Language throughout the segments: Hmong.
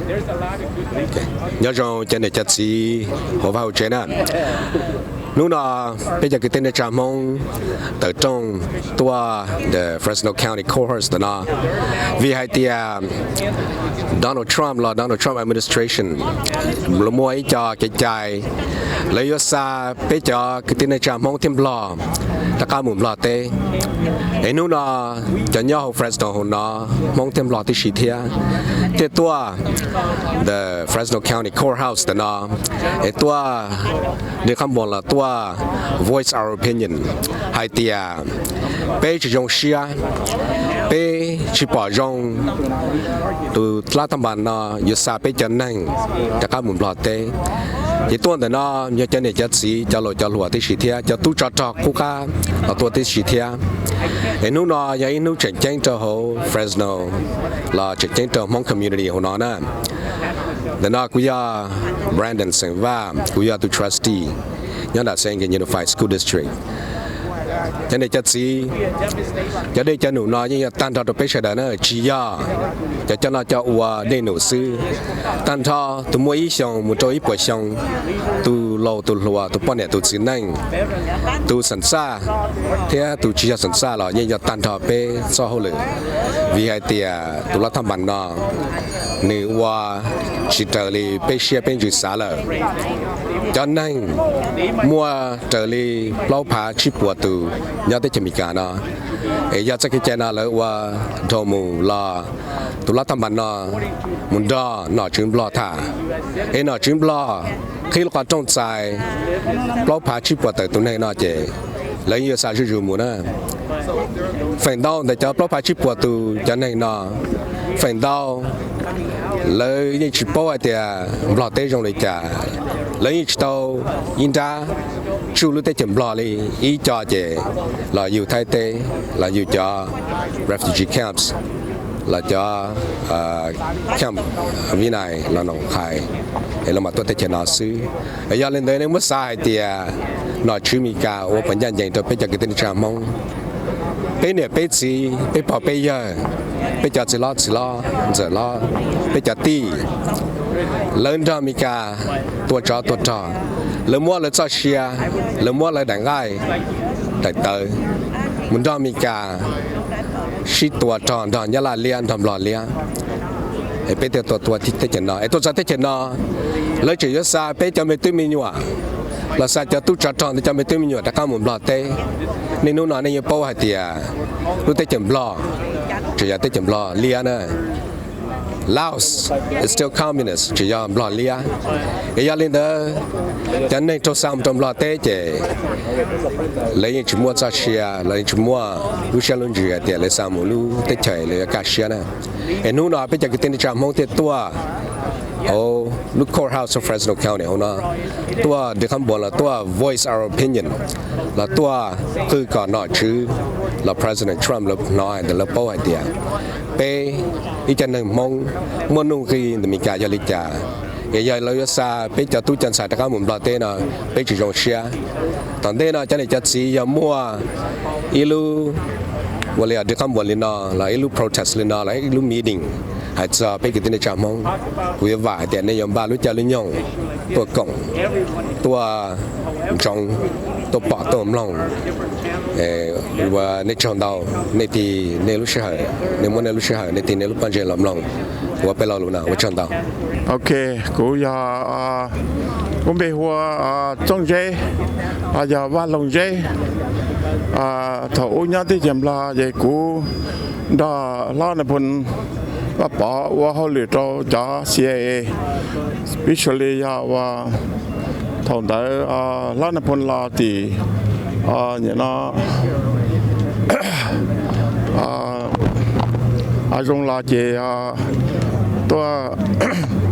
Nyob zoo cov niam cov txiv hauv vaj hauv tsev na. Hnub no peb cov kwv tij neej tsa Hmoob tawm rooj tuaj the Fresno County Courthouse ntawm no, vim hais tias Donald Trump los Donald Trump administration lawv muaj ib co kev cai, lawv yuav xa peb cov kwv tij neej tsa Hmoob thiab Nplog rov qab mus Nplog teb. Es hnub no cov nyob hauv Fresno hauv no, Hmoob thiab Nplog tib si thiab, thiaj tuaj the Fresno County Courthouse ntawm no, es tuaj nqi qab npoos los tuaj voice our opinion hais tias peb tsis zoo siab, peb tsis pom zoo tus lab thaj npas no yuav xa peb cov neeg rov qab mus Nplog teb. Ces tuaj ntawm no yog cov niam cov txiv, cov laus cov hluas tib si thiab, cov tub tsov rog qub qab los tuaj tib si thiab. Es hnub no yog ib hnub tseem ceeb rau hauv Fresno los tseem ceeb rau Hmoob community hauv no na. Ntawm no kuv yog Brandon xeem Vaj, kuv yog tus trustee nyob ntawm St. Aug Unified School District. Cov niam cov txiv, cov dej cov num no yeej yog tag nrho rau peb sawv daws na, tsis yog cov coj noj coj ua dej num xwb. Tag nrho tus muaj ib xyoos mus rau ib puas xyoo, tus laus tus hluas, tus poj niam tus txiv neej, tus xeem txaj thiab tus tsis yog xeem txaj los yeej yog tag nrho peb txoj hauj lwm. Vim hais tias tus lab thaj npas no nws ua tsis raws li peb siab peb ntsws xav lawm. Cov neeg muaj raws li plaub phav tsib puas tus nyob teb chaws Amelikas no. Es yog txoj kev cai no lawv ua dhau mus los tus lab thaj npas no mus nrog nom tswv Nplog tham, es nom tswv Nplog qhib lub qhov rooj txais plaub phav tsib puas tawm tus neeg no ces lawv yeej yuav xa zuj zus mus na. Feem ntau ntawm cov plaub phav tsib puas tus cov neeg no, feem ntau lawv yeej tsis paub hais tias Nplog teb zoo li cas, lawv yeej tsis tau ib nrab tsuj lub teb chaws Nplog li. Ib co ces los yug Thaib teb, los yug cov refugee camps, los cov camp Vinay los Noom Qhais, es lawv mam tuaj teb chaws no xwb. Yog li ntawd nej muab xav hais tias nom tswv Amelikas ua puas ncaj ncees rau peb cov kwv tij neej tsa Hmoob, peb niam peb txiv, peb pog peb yawg, peb cov txiv hlob txiv hlob ntxawm hlob, peb cov tij, lawv nrog Amelikas tua tsov tua rog, lawv muab lawv txoj sia, lawv muab lawv daim nqaij daim tawv mus nrog Amelikas sib tua rog nrog Nyab Laj liab nrog Nplog liab. Es peb thiaj tuaj teb chaws no, es tuaj txog teb chaws no lawv tseem yuav xa peb cov me tub me nyuam los xa cov tub tsov rog ntawd cov me tub me nyuam rov qab mus Nplog teb. Niaj hnub no nej yeej paub hais tias lub teb chaws Nplog tseem yog teb chaws Nplog liab na. Laos is still communist, tseem yog Nplog liab. Es yog li ntawd cov neeg raug xa mus rau Nplog teb ces lawv yeej tsis muaj txoj sia, lawv yeej tsis muaj lub siab lub ntsws hais tias lawv xa mus lub teb chaws lawv yuav kaj siab na. Es hnub no peb cov kwv tij neej tsa Hmoob thiaj tuaj hauv lub courthouse of Fresno County hauv no, tuaj nqi qhov npuas los tuaj voice our opinion, los tuaj qw kom nom tswv los President Trump lawv hnov hais tias, lawv paub hais tias peb ib co neeg Hmoob muaj nuj nqi ntawm Meskas yog li cas. Es yog lawv yuav xa peb cov tub cov ntxhais rov qab mus Nplog teb no, peb tsis zoo siab. Tom ntej no cov niam cov txiv yog muaj ib lub ua li nqi qhov npuas li no los ib lub protest li no los ib lub meeting hais txog peb kwv tij neej tsa Hmoob, kuv yuav vam hais tias nej yuav npaj lub caij lub nyoog tuaj koom, tuaj ntsoov, tuaj pom tuaj mloog. Ua nej tsaug ntau, nej tig nej lub sij hawm, nej muab nej lub sij hawm, nej tig nej lub pob ntseg los mloog ua peb lo lus no, ua tsaug ntau. Ok, kuv yog, kuv npe hu ua Txooj Zeb, yog Vaj Loog Zeb. Thaum ub nyob teb chaws Nplog ces kuv nrog hlob Nais Phoo Vaj Pov ua hauj lwm rau cov C I A, especially yog ua thaum ntawd hlob Nais Phoo los tim nim no zoo los ces tuaj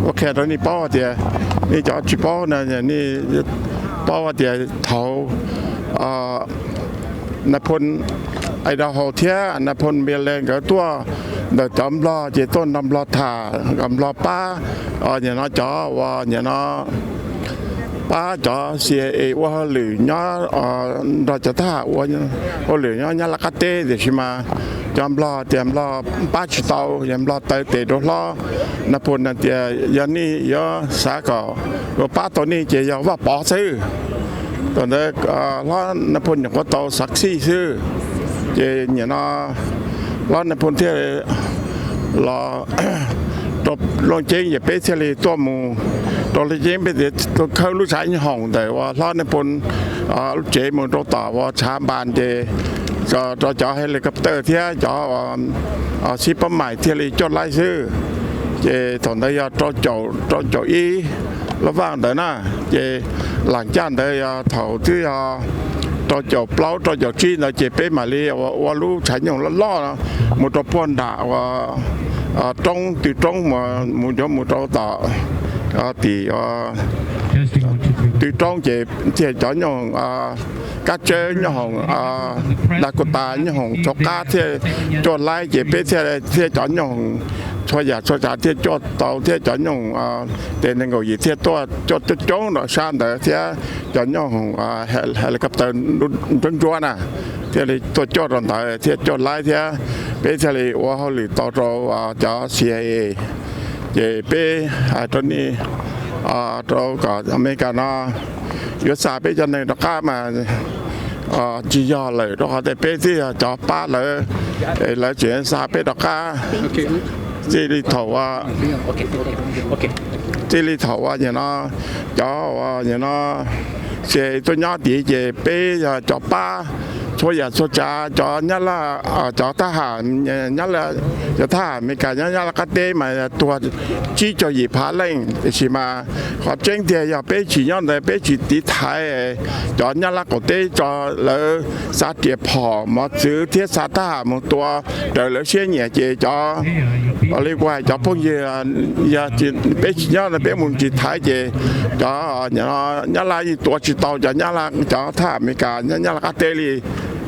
ua qhia rau nej paub tias, nej cov tsis paub na, nej paub tias thaum Nais Phoo Idaho thiab Nais Phoo Npia Le nkawd tuaj ntawm cov Nplog ces tuaj nrog Nplog tham kom Nplog pab nim no cov uas nim no pab cov CIA ua hauj lwm nyob nrog cov thab ham ua hauj lwm nyob Nyab Laj qab teb, tiam sis mas cov Nplog tias Nplog pab tsis tau, yog Nplog taw tes rau hlob Nais Phoo no tias yog nej yuav xav kom yuav pab tau nej ces yog Vaj Pov xwb. Thaum ntawd hlob Nais Phoo nyuam qhuav tau xav xij xwb, ces nim no hlob Nais Phoo thiaj los rau Looj Ceeb, ces peb thiaj li tuaj mus rau Looj Ceeb, peb thiaj tuaj khawb lub tshav nyooj hoom ntawm uas hlob Nais Phoo lub tsev mus rau tom uas tshav npas, ces rau cov helicopter thiab cov xib pab mais thiaj li coj laib xwb. Ces thaum ntawd yog rau caum ib lub vaj ntawd na, ces lam caj ntawd yog thaum twb yog rau caum plaub rau caum tsib ntawd, ces peb mam li ua lub tshav nyooj loj loj mus rau puag nram uas roob, tw roob mus, mus ncuav mus rau tom tim tw roob, ces thiaj cov nyooj hoom kab tsawb, nyooj hoom Dakota, nyooj hoom txhua qab thiaj coj laib, ces peb thiaj, thiaj cov nyooj hoom txhua yam txhua tsav thiaj coj tau, thiab cov nyooj hoom tes nees nkaum yim thiaj tuaj coj coob coob rau sab ntawd, thiab cov nyooj hoom helicopter ntsuab ntsuab na thiaj li tuaj coj rau ntawd thiaj coj laib thiab peb thiaj li ua hauj lwm tau rau cov CIA. Ces peb hais rau nej, rau kom Amelikas no yuav xa peb cov neeg rov qab mas tsis yog lawm, rau qhov tias peb twb yog cov pab lawv, lawv tseem xa peb rov qab. Txij li thaum, txij li thaum uas nim no cov uas nim no CIA tuaj nyob tid ces peb yog cov pab txhua yam txhua tsav. Cov Nyab Laj, cov thab ham, cov thab ham Amelikas nyob Nyab Laj qab teb mas tuag tsib caug yim phav leej, tiam sis mas qhov tseeb tiag yog peb tsis nyob ntawd, peb tsis tiv thaiv cov Nyab Laj qaum teb tso, lawv xa riam phom mov txwv thiab xa thab ham mus tua raws lawv siab nyiam, ces cov, li kuv hais cov phooj ywg, yog peb tsis nyob ntawd peb mus tiv thaiv ces cov Nyab Laj yeej tua tsis tau cov Nyab Laj, cov thab ham Amelikas nyob Nyab Laj qab teb li.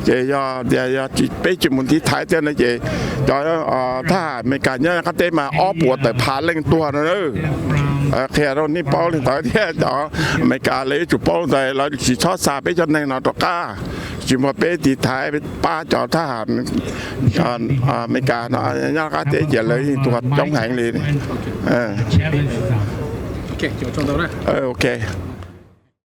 Ces yog tias peb tsis mus tiv thaiv thiab no ces cov thab ham Amelikas nyob qab teb mas ob puas tawm phav leej tuag no. Qhia rau nej paub li ntawd thiab, cov Amelikas lawv yuav tsum paub ntawd, lawv tsis txhob xa peb cov neeg no rov qab, tsis muaj peb tiv thaiv pab cov thab ham Amelikas no nyob qab teb ces lawv yeej tuag coob heev li. Ok.